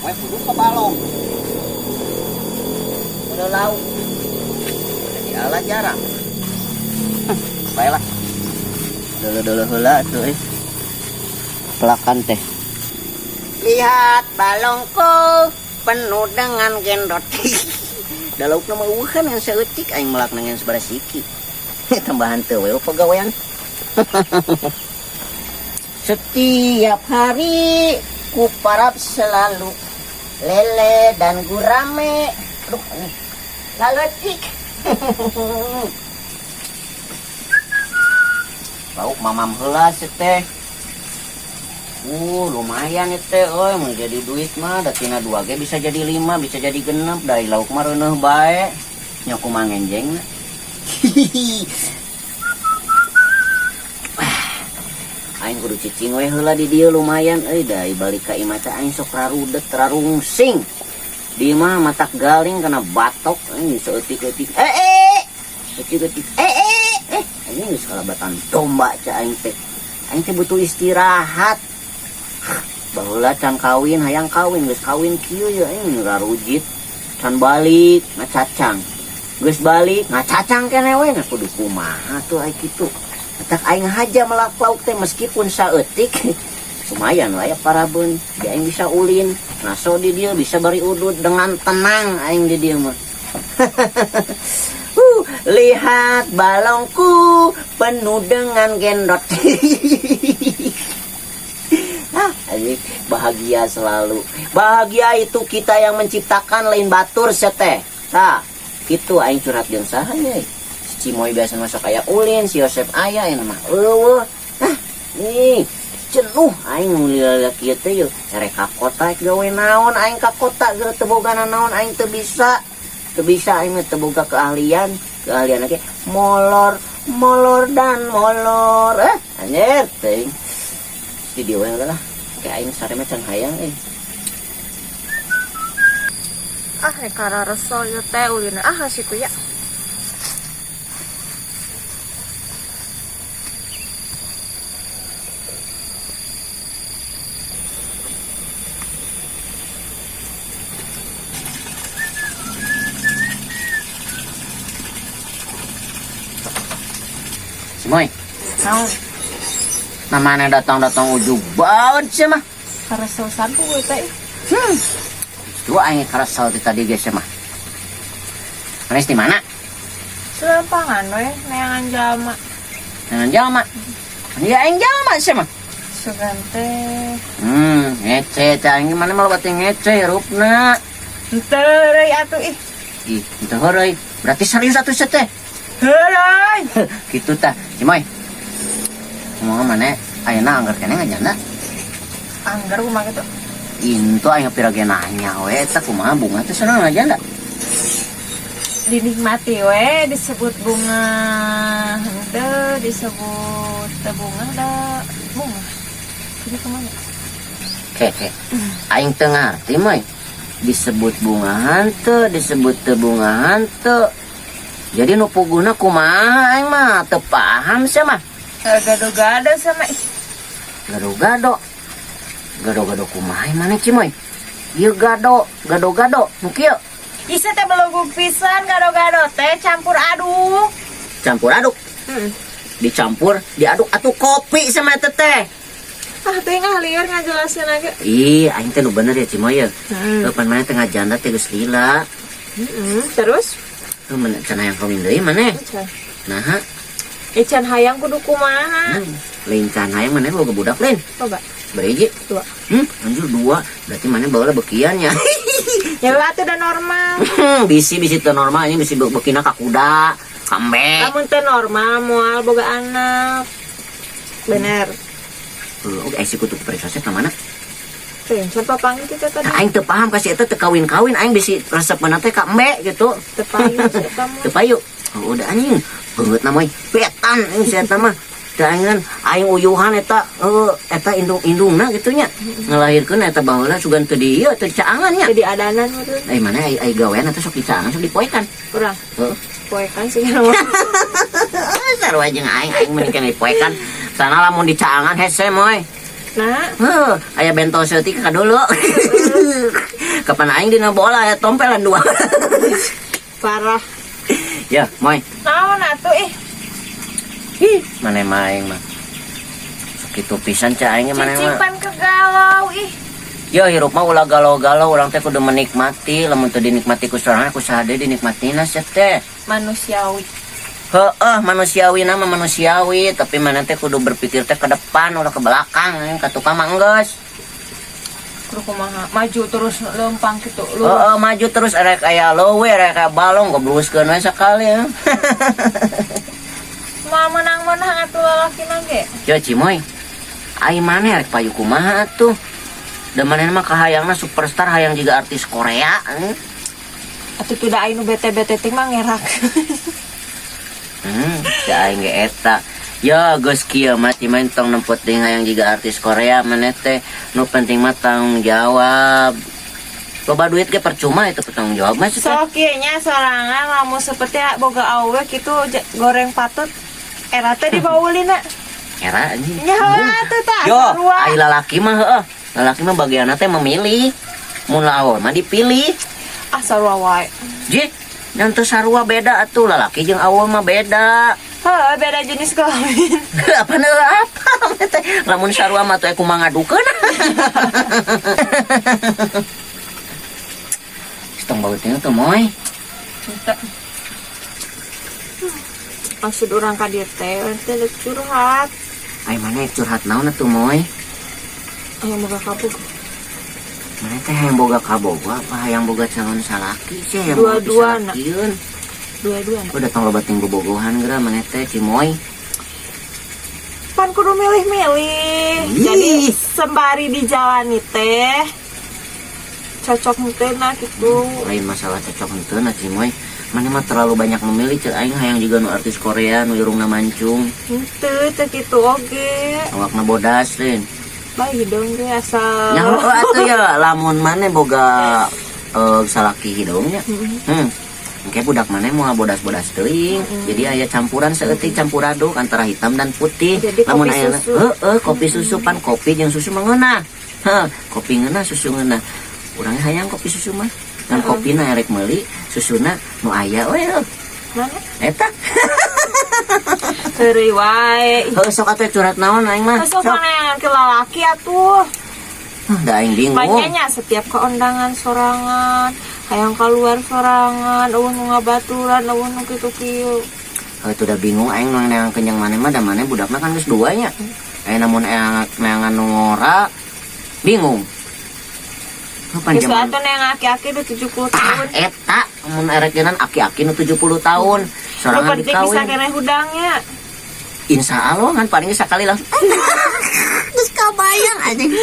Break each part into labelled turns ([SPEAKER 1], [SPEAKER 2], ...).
[SPEAKER 1] Poe kudu ka balong. Udah lauk. Jadi ala jarang. Baiklah. Dulu-dulu heula tuh eh. Pelakan teh. Lihat balongku penuh dengan gendot. Da laukna mah eueuhan ngan saeutik aing melak ngan sabaraha siki. Tambahan teu we pagawean. Setiap hari ku parap selalu lele dan gurame. Aduh, ini laletik. Lauk mamam heula sih teh. Lumayan itu teh euy, mun jadi duit mah da tina 2 ge bisa jadi 5, bisa jadi 6, dari lauk mah reuneuh bae. Nya kumaha ngenjengna. Aing kudu cicing we heula di dieu lumayan euy, da balik ka imah teh aing sok rarudet rarungsing. Di imah matak galing kana batok aing saeutik-eutik. Eutik-eutik. Anjing geus kalabatan domba ca aing teh. Aing teh butuh istirahat. Baheula can kawin, hayang kawin, geus kawin kieu ya aing rarujit. Can balik ngacacang. Geus balik ngacacang keneh we, nah kudu kumaha tuh aing kitu. Matak aing haja melak lauk teh meskipun saeutik. Lumayan lah ya parabun, di aing bisa ulin, ngaso di dieu bisa bari udud dengan tenang aing di dieu mah. Lihat balongku penuh dengan gendot. Ini bahagia selalu. Bahagia itu kita yang menciptakan, lain batur seteh. Tah, itu aing curhat jeung saha nya. Si Cimoy biasa masuk aya ulin, si Yosep aya yang mah eueuh. Nih jenuh aing lila kieu teh yeuh. Erek ka kota gawe naon aing ka kota geus teu boga naon aing teu bisa. Teu bisa aing mah teu boga keahlian, keahlian ge molor, molor dan molor. Anjir teuing. Di dieu we lah. Kayak aing sare mah can hayang euy.
[SPEAKER 2] Ah, rek kararesel ieu teh ulin. Ah, situ ya.
[SPEAKER 1] Cimoy.
[SPEAKER 2] Naon?
[SPEAKER 1] Namanya datang-datang ujug banget sih mah.
[SPEAKER 2] Karesel sabu gue teh.
[SPEAKER 1] Itu aing karesel ti tadi geus mah. Manis di mana?
[SPEAKER 2] Selampangan we, neangan jalma.
[SPEAKER 1] Neangan jalma. Ya aing jalma sih mah.
[SPEAKER 2] Sugan teh.
[SPEAKER 1] Ngece teh aing mana malah bati ngece rupna.
[SPEAKER 2] Henteu heureuy atuh ih.
[SPEAKER 1] Ih, henteu heureuy. Berarti serius atuh sih teh.
[SPEAKER 2] Heureuy.
[SPEAKER 1] Gitu tah, Cimoy. Ngomong mana? Ayeuna anggar keneh ngajanda?
[SPEAKER 2] Anggar kumaha kitu?
[SPEAKER 1] Intu aing pira ge nanya we eta kumaha bunga teh senang ngajanda?
[SPEAKER 2] Dinikmati we disebut bunga henteu disebut teu bunga da bunga. Jadi kumaha?
[SPEAKER 1] Oke. Aing teu ngarti moy. Disebut bunga henteu, disebut teu bunga henteu. Jadi nu puguna kumaha aing mah teu paham sia mah.
[SPEAKER 2] Gado-gado sama ih.
[SPEAKER 1] Gado-gado. Gado-gado kumaha mana Cimoy? Ieu gado, gado-gado nu kieu.
[SPEAKER 2] Isa teh belugug pisan gado-gado teh campur aduk.
[SPEAKER 1] Campur aduk. Dicampur, diaduk atuh kopi sama eta teh.
[SPEAKER 2] Ah, teh ngalieur ngajelasin aja.
[SPEAKER 1] Ih, aing teh nu bener ya Cimoy ya. Kapan mana teh ngajanda teh geus lila.
[SPEAKER 2] Terus?
[SPEAKER 1] Tuh mana can hayang kawin deui maneh?
[SPEAKER 2] Can.
[SPEAKER 1] Naha?
[SPEAKER 2] Can hayang kudu kumaha?
[SPEAKER 1] Lain can hayang maneh boga budak lain?
[SPEAKER 2] Boga.
[SPEAKER 1] Berhiji?
[SPEAKER 2] 2.
[SPEAKER 1] Anjir 2. Berarti maneh baheula bekian nya.
[SPEAKER 2] Ya atuh udah normal.
[SPEAKER 1] Bisi teu normal nya bisi bekina ka kuda, kambe.
[SPEAKER 2] Lamun teu normal moal boga anak. Bener.
[SPEAKER 1] Oke, si kutu periksa ka mana?
[SPEAKER 2] Teh, can papanggih teh tadi.
[SPEAKER 1] Nah, aing teu paham ka si eta teu kawin-kawin, aing bisi resep mana teh ka embe gitu.
[SPEAKER 2] Teu payu si eta mah.
[SPEAKER 1] Teu payu. Oh, udah anjing. Beungeut na moy. Betan anjing si eta mah. Teu aing aing uyuhan eta, eta indung-indungna gitu nya. Ngalahirkeun eta baheula sugan teu di ieu teu dicaangan nya.
[SPEAKER 2] Teu diadanan meureun.
[SPEAKER 1] Mana ai gawean eta sok dicaangan sok dipoekan.
[SPEAKER 2] Urang.
[SPEAKER 1] Heeh.
[SPEAKER 2] Poekan sih kan.
[SPEAKER 1] Sarua jeung aing, aing mending keneh dipoekan. Sana lamun dicaangan hese moy.
[SPEAKER 2] Nah.
[SPEAKER 1] Heuh, aya bento seutik ka dulu. Kapan aing dina bola ya tompelan dua.
[SPEAKER 2] Parah.
[SPEAKER 1] Ya, Moy.
[SPEAKER 2] Naon atuh ih?
[SPEAKER 1] Ih, maneh mah aing mah. Sakitu pisan cah aing maneh
[SPEAKER 2] Cicing
[SPEAKER 1] mah.
[SPEAKER 2] pan kegalau ih.
[SPEAKER 1] Ya hirup mah ulah galau-galau, urang teh kudu menikmati, lamun teu dinikmati ku sorangan ku saha deui dinikmatina sia teh.
[SPEAKER 2] Manusiawi.
[SPEAKER 1] Heeh, manusiawi nama manusiawi, tapi maneh teh kudu berpikir teh ke depan ulah ke belakang, eh, ka tukang mah enggeus.
[SPEAKER 2] Kudu kumaha? Maju terus lempang gitu lu.
[SPEAKER 1] Heeh, maju terus erek aya lowe, erek aya balong gobluskeun we sakali ya.
[SPEAKER 2] Moal menang-menang atuh lalaki ge.
[SPEAKER 1] Yo Cimoy, ai maneh rek payu kumaha atuh? Da maneh mah kahayangna superstar, hayang juga artis Korea. Eh.
[SPEAKER 2] Atuh tuh da aing nu bete-bete ting mah ngerak.
[SPEAKER 1] Da aing ge eta. Ya geus kieu mah Cimoy tong nemput deui hayang jiga artis Korea maneh teh. Nu penting mah tanggung jawab. Loba duit ge percuma itu tanggung jawab mah sih teh.
[SPEAKER 2] Sok ieu nya sorangan lamun seperti boga awewe kitu goreng patut era teh dibaulina.
[SPEAKER 1] Era anjing.
[SPEAKER 2] Nya atuh tah.
[SPEAKER 1] Yo,
[SPEAKER 2] Sarua.
[SPEAKER 1] ai lalaki mah heueuh. Lalaki mah bagianna teh memilih. Mun awewe mah dipilih.
[SPEAKER 2] Ah, sarua wae.
[SPEAKER 1] Jih, yang teu sarua, beda atuh, lalaki jeung awewe mah beda.
[SPEAKER 2] Heuh, beda jenis kelamin.
[SPEAKER 1] Apa nu apa teh? Lamun sarua mah teh kumaha ngadukeun. Tong bau teh tuh, Moy.
[SPEAKER 2] Henteu. Maksud urang ka dieu teh, urang teh rek curhat.
[SPEAKER 1] Ai maneh curhat naon atuh, Moy?
[SPEAKER 2] Aya boga kabogoh.
[SPEAKER 1] Maneh teh hayang boga kabogoh apa hayang boga calon salaki sih hayang boga
[SPEAKER 2] Dua-duana.
[SPEAKER 1] Pisalakieun?
[SPEAKER 2] Dua-duana.
[SPEAKER 1] Udah tong loba ting bobogohan geura maneh teh, Cimoy.
[SPEAKER 2] Pan kudu milih-milih.
[SPEAKER 1] Ih.
[SPEAKER 2] Jadi sembari dijalani teh cocok henteu nah gitu.
[SPEAKER 1] Lain masalah cocok henteu na, Cimoy. Maneh mah terlalu banyak memilih, cek aing hayang juga nu artis Korea nu irungna mancung.
[SPEAKER 2] Henteu teu kitu oge.
[SPEAKER 1] Awakna bodas lain.
[SPEAKER 2] Bae hidung ge asal.
[SPEAKER 1] Nya heueuh atuh ya lamun maneh boga salaki hidungnya. Engke budak maneh moal bodas-bodas teuing. Jadi aya campuran saeutik, campur aduk antara hitam dan putih.
[SPEAKER 2] Jadi kopi
[SPEAKER 1] Lamun aya
[SPEAKER 2] susu.
[SPEAKER 1] Heeh, kopi susu, pan kopi jeung susu mah ngeunah. Heuh, kopi ngeunah, susu ngeunah. Urang hayang kopi susu mah. Ngan kopina erek meuli, susuna nu aya we.
[SPEAKER 2] Mana?
[SPEAKER 1] Eta.
[SPEAKER 2] Heureuy wae.
[SPEAKER 1] Heuh, sok atuh curhat naon aing mah.
[SPEAKER 2] Sok
[SPEAKER 1] Sok.
[SPEAKER 2] mana ke lalaki atuh.
[SPEAKER 1] Hah, da aing bingung.
[SPEAKER 2] Banyaknya setiap keundangan sorangan, hayang keluar sorangan, euweuh nu ngabaturan, euweuh nu kitu kieu.
[SPEAKER 1] Heuh, itu udah bingung aing nu neangan kenyang maneh mah, da maneh budakna kan geus dua nya. Aing namun neangan nu ngora bingung. Heuh, pan
[SPEAKER 2] Geus
[SPEAKER 1] zaman
[SPEAKER 2] atuh yang aki-aki udah 70
[SPEAKER 1] Tah
[SPEAKER 2] tahun.
[SPEAKER 1] Eta mun erek genan aki-aki nu 70 tahun
[SPEAKER 2] Nu
[SPEAKER 1] sorangan
[SPEAKER 2] penting bisa
[SPEAKER 1] dikawin.
[SPEAKER 2] Keneh hudangnya.
[SPEAKER 1] Insya Allah kan paling sekali langsung. Terus kabayang anjing.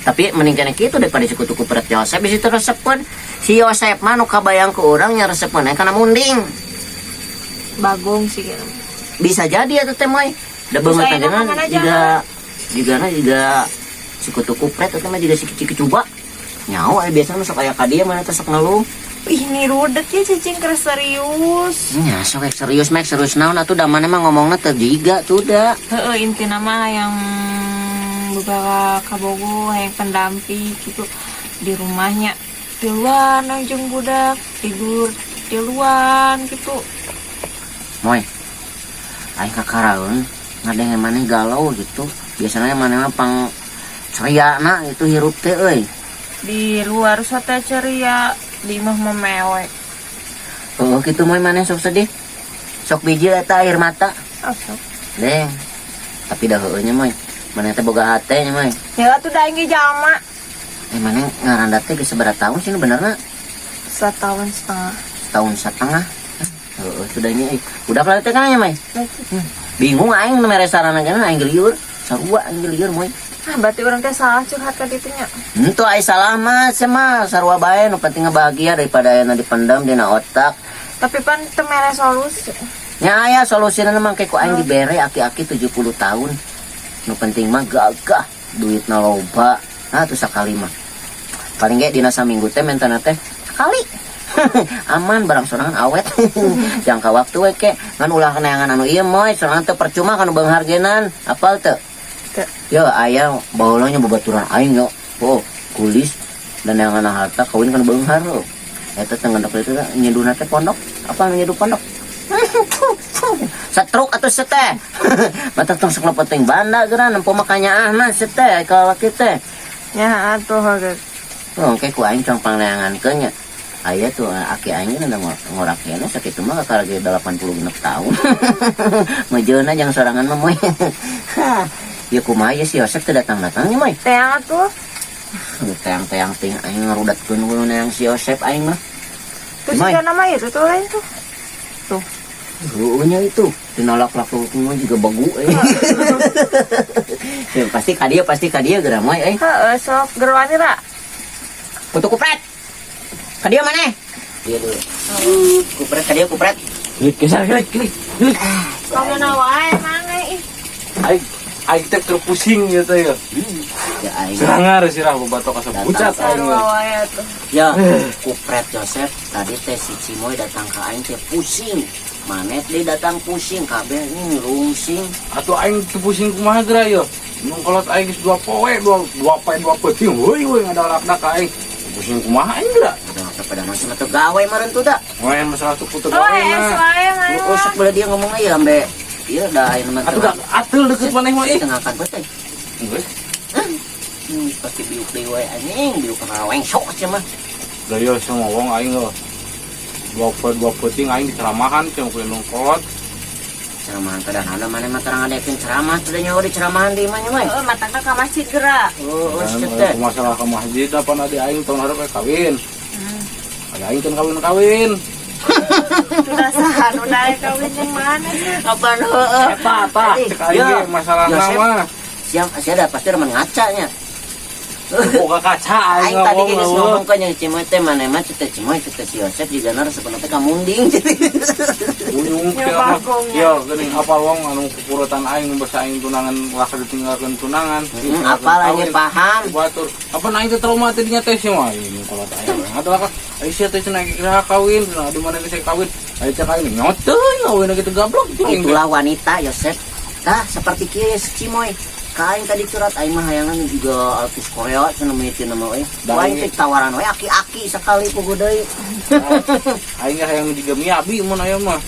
[SPEAKER 1] Tapi mending keneh kitu daripada si kutu kupret Yosep bisa resepeun. Si Yosep mah nu kabayang ke urang nya resepeun kana munding.
[SPEAKER 2] Bagong sih gitu.
[SPEAKER 1] Bisa jadi atuh teh, Moy. Da beungeut
[SPEAKER 2] Terus ayeuna
[SPEAKER 1] geuna
[SPEAKER 2] kamana?
[SPEAKER 1] Juga juga juga si kutu kupret eta mah juga si kecil coba. Nyawa biasanya sok aya ka dieu mana teh sok ngeluh.
[SPEAKER 2] Ih, ini rudet ya cicing keur serius.
[SPEAKER 1] Nya sok ek serius mek serius naon atuh, da maneh mah ngomongna teu jiga tuh da.
[SPEAKER 2] Heeh, intina mah yang boga kabogoh, yang pendamping gitu di rumahnya. Tiluan jeung budak tidur tiluan gitu.
[SPEAKER 1] Moy. Aing kakaraeun ngadenge maneh galau gitu. Biasanya maneh mah pang ceriana itu hirup teh euy.
[SPEAKER 2] Di luar sate ceria, di imah mah mewek.
[SPEAKER 1] Oh gitu, Moy, maneh sok sedih. Sok biji eta air mata.
[SPEAKER 2] Asok.
[SPEAKER 1] Deng. Tapi dah heueuh nya, Moy. Maneh teh boga hate nya, Moy.
[SPEAKER 2] Ya atuh da aing ge jalma.
[SPEAKER 1] Eh, maneh ngaranda teh geus sabaraha tahun sih nu benerna?
[SPEAKER 2] Setahun setengah.
[SPEAKER 1] Tahun setengah. Heeh, sudah nya euy. Udah lah teh kan nya, Moy. Bingung aing nu mere sarana gana aing geliur. Sarua aing geliur, Moy.
[SPEAKER 2] Ah, berarti urang teh salah curhat ka ditu nya.
[SPEAKER 1] Henteu ai salah mah sia mah sarua bae, nu penting bahagia daripada aya dipendam dina otak.
[SPEAKER 2] Tapi pan teu mere solusi.
[SPEAKER 1] Nya aya solusina mah ku aing dibere aki-aki 70 tahun. Nu penting mah gagah, duitna loba. Nah, tuh sakali mah. Paling ge dina saminggu teh mentana teh sekali. Aman barang sorangan awet. Jangka waktu we ke ngan ulah neangan anu ieu, Moy, sorangan teh percuma kanu beunghar genan. Apal teu?
[SPEAKER 2] Teu.
[SPEAKER 1] Yo aya baheula nya babaturan aing yo. Oh, kulis. Dan yang anak harta kawin kan beunghar lo. Eta teh ngendok itu nyeduna teh pondok. Apa nyeduh pondok? Setruk atau seteh. Matak tong sok penting banda geura nempo makanya ahna seteh ka lalaki teh.
[SPEAKER 2] Nya atuh ge.
[SPEAKER 1] Oh, engke ku aing tong pangneangankeun nya. Aya tuh aki aing kan ngorak keneh sakitu mah kakara ge 86 tahun. Mejeuna jang sorangan mah, Moy. Ya kumaha ya si Yosep teu datang-datang nya, Moy?
[SPEAKER 2] Teang atuh.
[SPEAKER 1] Teang-teang ting aing ngarudatkeun kudu neang si Yosep aing mah.
[SPEAKER 2] Terus
[SPEAKER 1] Moy.
[SPEAKER 2] juga nama itu tuh lain tuh. Tuh.
[SPEAKER 1] Heueuh nya itu. Tinalak laku mah juga bagu euy. Ya, pasti ka dieu geura, Moy euy.
[SPEAKER 2] Heeh, sok gerwani ra.
[SPEAKER 1] Kutu kupret. Ka dieu maneh? Dia dulu. Kupret ka dieu, kupret.
[SPEAKER 3] Gelik geser, gelik gelik gelik.
[SPEAKER 2] Kamu wae mana ih.
[SPEAKER 3] Aing aing teh keur pusing gitu ya.
[SPEAKER 1] Ya aing.
[SPEAKER 3] Serangar sirah batok asa pucat aing.
[SPEAKER 2] Sarua wae atuh.
[SPEAKER 1] Ya, kupret Joseph, tadi teh si Cimoy datang ke aing teh pusing. Manet deui datang pusing, kabeh ini rungsing.
[SPEAKER 3] Atuh aing teu pusing kumaha geura ya. Mun kolot aing geus 2 poe, dua dua poe dua peuting, heuy we ngadalakna ka aing. Pusing kumaha aing geura?
[SPEAKER 1] Udah pada masih mah teu gawe meureun tuh da.
[SPEAKER 3] Main masalah tuh putu
[SPEAKER 2] Oh,
[SPEAKER 3] gawe
[SPEAKER 2] es
[SPEAKER 3] mah.
[SPEAKER 2] wae mah.
[SPEAKER 1] Oh, sok boleh dia ngomong aja ambe. Iya dah aing mah.
[SPEAKER 3] Atuh da ateul deukeut maneh mah ih.
[SPEAKER 1] Tengah kan teh.
[SPEAKER 3] Geus.
[SPEAKER 1] Pasti biuk deui wae anjing, biuk raweng sok sia mah.
[SPEAKER 3] Da ieu sama wong aing heuh. 2 poe 2 peuting aing diceramahan cenah ku indung kolot.
[SPEAKER 1] Ceramahan kada ada mana mah terang ngadekeun ceramah teu nyawa di ceramahan di imah nya mah.
[SPEAKER 2] Heeh, matangna ka masjid geura.
[SPEAKER 1] Oh, oh,
[SPEAKER 3] Dan,
[SPEAKER 1] teh.
[SPEAKER 3] masalah ke masjid apa adi aing tahun hareup kawin. Ada aing can kawin-kawin.
[SPEAKER 2] Sudah saha nu daek kawin jeung mana sih?
[SPEAKER 1] Kapan heueuh?
[SPEAKER 3] Eta tah
[SPEAKER 1] Tadi,
[SPEAKER 3] cek aing
[SPEAKER 1] ya,
[SPEAKER 3] ge masalah
[SPEAKER 1] Yosep.
[SPEAKER 3] nama.
[SPEAKER 1] Siap, sia ada pasti remen ngacanya.
[SPEAKER 3] Boga kaca aing
[SPEAKER 1] Aing tadi
[SPEAKER 3] ngomong
[SPEAKER 1] geus
[SPEAKER 3] eueuh.
[SPEAKER 1] ngomong kan yang Cimoy teh maneh mah cete Cimoy cete si Yosep juga nar sebenarnya teh kamunding.
[SPEAKER 3] Uyung
[SPEAKER 2] Ya,
[SPEAKER 3] teh mah.
[SPEAKER 2] bagongnya.
[SPEAKER 3] Ya geuning apal wong anu kukurutan aing basa aing tunangan lasa ditinggalkeun tunangan.
[SPEAKER 1] Apal aing paham.
[SPEAKER 3] Batur. Apa aing teh trauma teh dinya teh sih mah ini kalau aing. Adalah kan aing sia teh cenah kira kawin, cenah di mana geus kawin. Aing teh kawin nyoteun kawin gitu gablok gitu aing teh.
[SPEAKER 1] Itulah wanita Yosep. Tah seperti kieu si Cimoy. Ka aing tadi curhat aing mah hayangan juga artis Korea cenah mimiti nama euy.
[SPEAKER 3] Da
[SPEAKER 1] Aing
[SPEAKER 3] aing-
[SPEAKER 1] teh tawaran we aki-aki sekali puguh deui.
[SPEAKER 3] Aing ge hayang juga miabi mun aya mah.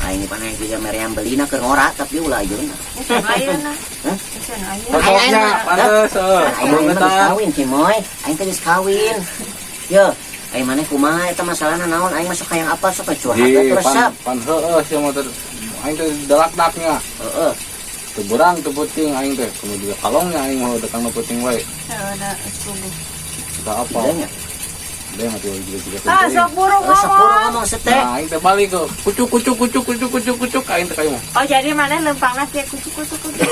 [SPEAKER 1] Aing paneh juga Meriam Belina keur ngora tapi ulah ayeuna.
[SPEAKER 2] Can ayeuna.
[SPEAKER 1] Hah?
[SPEAKER 2] Can ayeuna.
[SPEAKER 3] Cocoknya pantes heuh.
[SPEAKER 1] Aing mah geus kawin Cimoy, aing teh geus kawin. Yo, aing maneh kumaha eta masalahna naon? Aing masuk hayang apa sok curhat
[SPEAKER 3] Di
[SPEAKER 1] we terus
[SPEAKER 3] pan
[SPEAKER 1] sap.
[SPEAKER 3] pan heueuh sia mah teh aing teh dalak-daknya.
[SPEAKER 1] Heeh.
[SPEAKER 3] Teu berang teu peuting aing teh kudu juga kalongnya aing mah datang nu peuting wae.
[SPEAKER 2] Heeh, da subuh.
[SPEAKER 3] Kita apa?
[SPEAKER 1] Tidaknya.
[SPEAKER 3] Dia mah juga juga
[SPEAKER 2] Ah, sok buru
[SPEAKER 1] Oh, sok buru
[SPEAKER 2] ngomong.
[SPEAKER 1] ngomong sete.
[SPEAKER 3] Nah, aing teh balik ke kucuk kucuk kucuk kucuk kucuk kucuk aing teh kayu mah.
[SPEAKER 2] Oh, jadi mana lempangna kieu kucuk kucuk kucuk.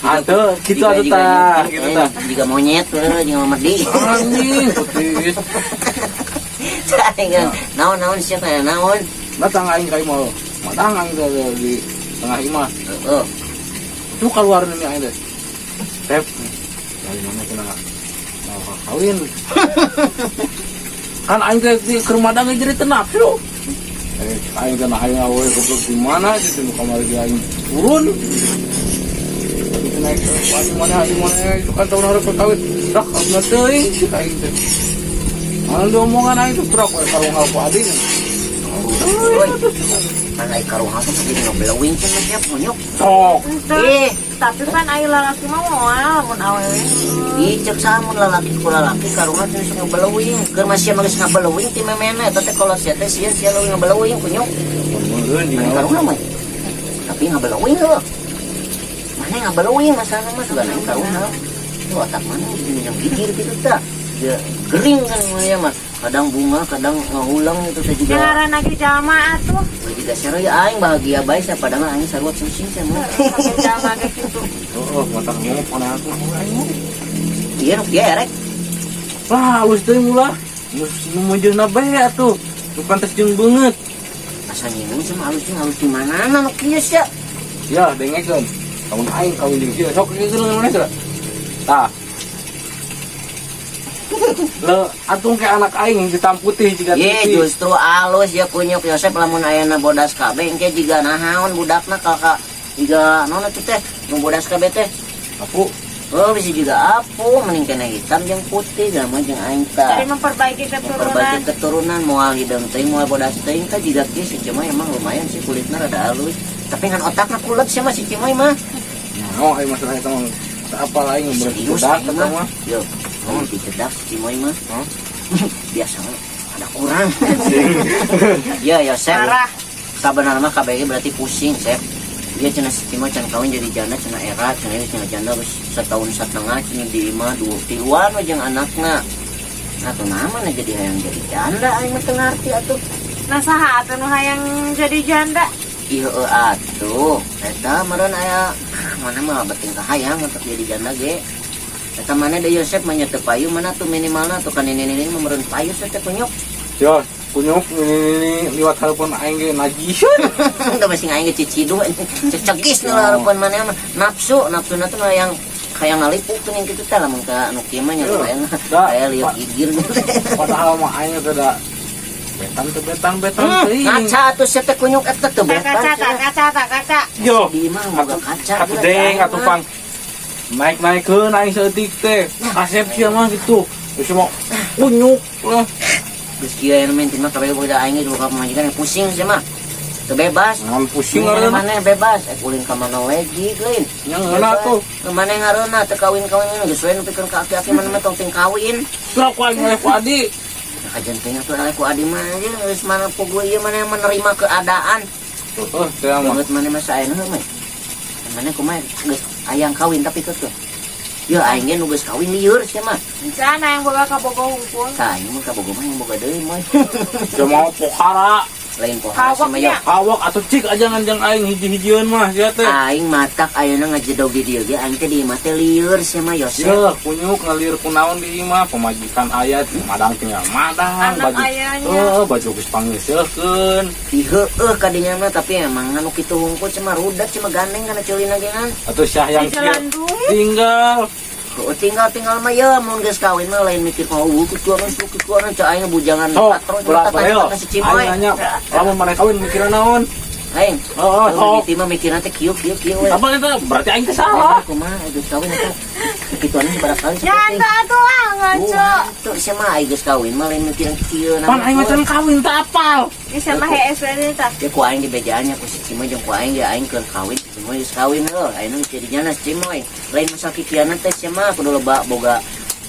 [SPEAKER 3] Atuh, gitu atuh tah, gitu tah.
[SPEAKER 1] Juga monyet, juga memedi.
[SPEAKER 3] Anjing, putih.
[SPEAKER 1] Aing naon-naon sia teh naon.
[SPEAKER 3] Datang aing kayu mah. Matang aing teh di tengah imah.
[SPEAKER 1] Heeh.
[SPEAKER 3] Itu keluar nih aing teh. Tep. Dari mana cenah? Mau kawin. Kan aing teh di ke rumah dang jadi teu nafsu. Eh, aing teh nah aing awewe goblok di mana gitu nu kamari ge aing turun. Itu naik di mana di mana itu kan tahun hareup kawin. Dak abna teuing cek aing teh. Mana diomongan aing tuh truk we karung ku adi.
[SPEAKER 1] Oi. Kan aing karung tuh jadi ngebelewing cenah siap monyok.
[SPEAKER 3] Sok.
[SPEAKER 1] Eh,
[SPEAKER 2] Tapi kan aing lalaki mah moal mun awewe.
[SPEAKER 1] Ih, cek samun lalaki ku lalaki karungan teh geus ngebelewing. Keur masih mah geus ngebelewing ti memena eta teh kalau sia teh sieun sia leuwih ngebelewing kunyuk.
[SPEAKER 3] Mun
[SPEAKER 1] Mana karungan mah. Tapi ngebelewing heuh. Mana ngebelewing masalahna mah sugan aing karungan. Tuh otak mana jadi yang gigir gitu tah. Dia gering kan ya mah. Kadang bunga, kadang ngahulang itu teh juga.
[SPEAKER 2] Ngaranna ge jalma atuh.
[SPEAKER 1] Udah juga seru ya aing bahagia bae sia padahal aing sarua pusing sia mah.
[SPEAKER 2] Sampai jalma ge kitu.
[SPEAKER 3] Oh, mata ngomong panah aku aing mah.
[SPEAKER 1] Iya nu kieu erek.
[SPEAKER 3] Lah, halus teuing ulah. Nu meujeuhna bae atuh. Nu pantes jeung beungeut.
[SPEAKER 1] Asa nyinggung sama halus jeung halus di manana nu kieu sia.
[SPEAKER 3] Ya, dengekeun. Lamun aing kawin jeung sia sok kieu geus mana sia. Tah. Le, atung ke anak aing hitam putih jiga
[SPEAKER 1] Ye
[SPEAKER 3] titi.
[SPEAKER 1] justru alus ya kunyuk Yosep lamun ayana bodas kabeh engke jiga nahaon budakna kakak jiga naon atuh teh nu bodas kabeh teh.
[SPEAKER 3] Aku
[SPEAKER 1] Oh, bisa juga apa mending kena hitam jeung putih gak mah jeung aing tah.
[SPEAKER 2] Jadi memperbaiki keturunan.
[SPEAKER 1] Memperbaiki keturunan, moal hideung teuing, moal bodas teuing tah jiga kieu. Si Cimoy emang lumayan sih, kulitnya rada halus. Tapi ngan otakna kulet sih mah si Cimoy mah.
[SPEAKER 3] Oh, aing masalah eta mah apa lain berarti
[SPEAKER 1] Serius
[SPEAKER 3] cedak
[SPEAKER 1] aing
[SPEAKER 3] eta
[SPEAKER 1] mah.
[SPEAKER 3] Mah.
[SPEAKER 1] Yo, oh dicedak si Cimoy mah.
[SPEAKER 3] Hah?
[SPEAKER 1] Biasa mah ada kurang. Ya, ya, Sep.
[SPEAKER 2] Parah.
[SPEAKER 1] Sabenerna mah KBG berarti pusing, Sep. Dia cenah si Cimoy can kawin jadi janda cenah, era cenah ieu cenah janda geus setahun setengah cenah di imah dua tiluan we jeung anakna. Nah, tuh nama na jadi hayang jadi janda, aing mah teu ngarti atuh.
[SPEAKER 2] Nah, saha atuh nu hayang jadi janda?
[SPEAKER 1] Iya heueuh atuh. Eta meureun aya ah, mana mah beting kahayang untuk jadi janda ge. Eta mana da Yosep mah nya teu payu mana tuh minimalna tuh kan ini mah meureun payu teh kunyuk.
[SPEAKER 3] Yo, kunyuk ini liwat telepon aing ge najisun.
[SPEAKER 1] Udah masih aing ge ciciduh cecegis nu harapan mana mah nafsu nafsu tuh yang kayak ngalipuk tuh yang gitu teh lamun ka anu kieu mah nya lumayan
[SPEAKER 3] Da,
[SPEAKER 1] kayak lieur
[SPEAKER 3] Pak.
[SPEAKER 1] gigir.
[SPEAKER 3] Padahal mah aing teh da betan teh betan betan teuing.
[SPEAKER 1] Ngaca atuh sia teh kunyuk eta teu
[SPEAKER 2] Tak
[SPEAKER 1] betan.
[SPEAKER 2] kaca, tak kaca, tak kaca.
[SPEAKER 3] Yo,
[SPEAKER 1] Di imah boga kaca.
[SPEAKER 3] atuh deng atuh pang naik-naikeun aing saeutik teh. Kasep sia mah gitu. Geus mah kunyuk lah.
[SPEAKER 1] Geus kieu aya nu mah kabeh boga aing ge boga pamajikan yang pusing sia mah. Teu bebas.
[SPEAKER 3] Ngan pusing
[SPEAKER 1] Mana
[SPEAKER 3] ngaranna.
[SPEAKER 1] mana bebas, ulin ka mana we jig lain.
[SPEAKER 3] Nya ngeunah tuh.
[SPEAKER 1] Mana ngareuna teu kawin-kawin geus we nepikeun ka aki-aki mana mah tong ting kawin.
[SPEAKER 3] Lah ku aing mah ku adi.
[SPEAKER 1] Nah, kajian teh atuh eleh ku adi mah aja geus mana pogo ieu mana yang menerima keadaan.
[SPEAKER 3] Heeh, teh mah.
[SPEAKER 1] Menurut mana masa ayeuna heuh mah. Mana kumaha geus hayang kawin tapi keukeuh. Ya aing ge nu geus kawin lieur sia mah.
[SPEAKER 2] Sana yang boga kabogoh hungkul.
[SPEAKER 1] Tah aing mah kabogoh mah yang boga deui mah.
[SPEAKER 3] Sia mau pohara.
[SPEAKER 1] Lain pohara sia mah ya.
[SPEAKER 3] Awak atuh cik aja nganjang aing hiji-hijieun mah sia teh.
[SPEAKER 1] Aing matak ayeuna ngajedog di dieu ge aing teh di imah teh lieur sia mah, Yosep.
[SPEAKER 3] Ya, kunyuk ngalir kunaon di imah pamajikan aya madang tinggal madang.
[SPEAKER 2] Anak
[SPEAKER 3] Baju
[SPEAKER 2] ayahnya.
[SPEAKER 3] Eh, baju geus panggeusekeun.
[SPEAKER 1] Ih heueuh kadinya mah, tapi emang anu kitu hungkul cuma rudat cuma gandeng kana ceulina ge kan.
[SPEAKER 3] Atuh syah yang
[SPEAKER 2] Di jalan duit.
[SPEAKER 3] tinggal.
[SPEAKER 1] Oh, tinggal-tinggal mah ya mun geus kawin mah lain mikir oh kituan kituan cak aing bujangan
[SPEAKER 3] Sok,
[SPEAKER 1] patro
[SPEAKER 3] berat bae.
[SPEAKER 1] si Cimoy.
[SPEAKER 3] Aing nanya, lamun maneh kawin mikirna naon?
[SPEAKER 1] Aing.
[SPEAKER 3] Oh,
[SPEAKER 1] Oh,
[SPEAKER 3] sok.
[SPEAKER 1] mimiti mah mikirna teh kieu kieu kieu we.
[SPEAKER 3] Apa eta berarti aing teh salah.
[SPEAKER 1] Kumaha geus kawin eta kituan sabaraha kali.
[SPEAKER 2] Janda atuh ah ngaco.
[SPEAKER 1] Tuh sia mah aing geus kawin mah lain mikiran kieu.
[SPEAKER 3] Pan aing mah can kawin teu apal.
[SPEAKER 2] Ini sama HS ini tah.
[SPEAKER 1] Ya ku aing di bejaannya ku si Cimoy jeung ku aing ya aing keur kawin, si Cimoy geus kawin heuh, ayeuna geus jadi jana si Cimoy. Lain masalah kikieunan teh sia mah kudu loba boga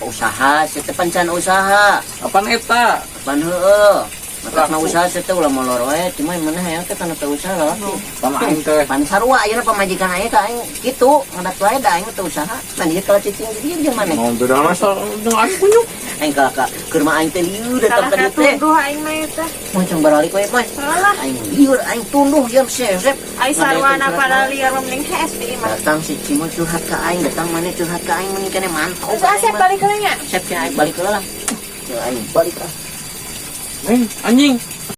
[SPEAKER 1] usaha, sia teh pancan usaha.
[SPEAKER 3] Apaan eta?
[SPEAKER 1] Pan heueuh. Matakna
[SPEAKER 3] Laku.
[SPEAKER 1] usaha sia teh ulah molor wae, Cimoy mana hayang teh kana teu usaha lalaki.
[SPEAKER 3] Pan aing teh
[SPEAKER 1] Pan sarua ayeuna pamajikan aing ka aing kitu, ngadat wae da aing teu usaha. Pan ieu kalau cicing di dieu jeung maneh.
[SPEAKER 3] naon bedana jeung aing kunyuk.
[SPEAKER 1] Aing kalah ka keur mah aing teh lieur datang
[SPEAKER 2] Salah
[SPEAKER 1] ka dieu teh.
[SPEAKER 2] tunduh aing mah eta.
[SPEAKER 1] Moal cang baralik we mah.
[SPEAKER 2] Salah.
[SPEAKER 1] Aing lieur, aing tunduh jam sesep.
[SPEAKER 2] Ai sarwana pada liar mending HS di imah.
[SPEAKER 1] Datang si Cimoy curhat ke aing, datang mana curhat ke aing mending kene mantau.
[SPEAKER 2] Terus Asep balik ke nya.
[SPEAKER 1] Sep ya aing balik heula lah. Ya aing balik ah.
[SPEAKER 3] Neng, anjing.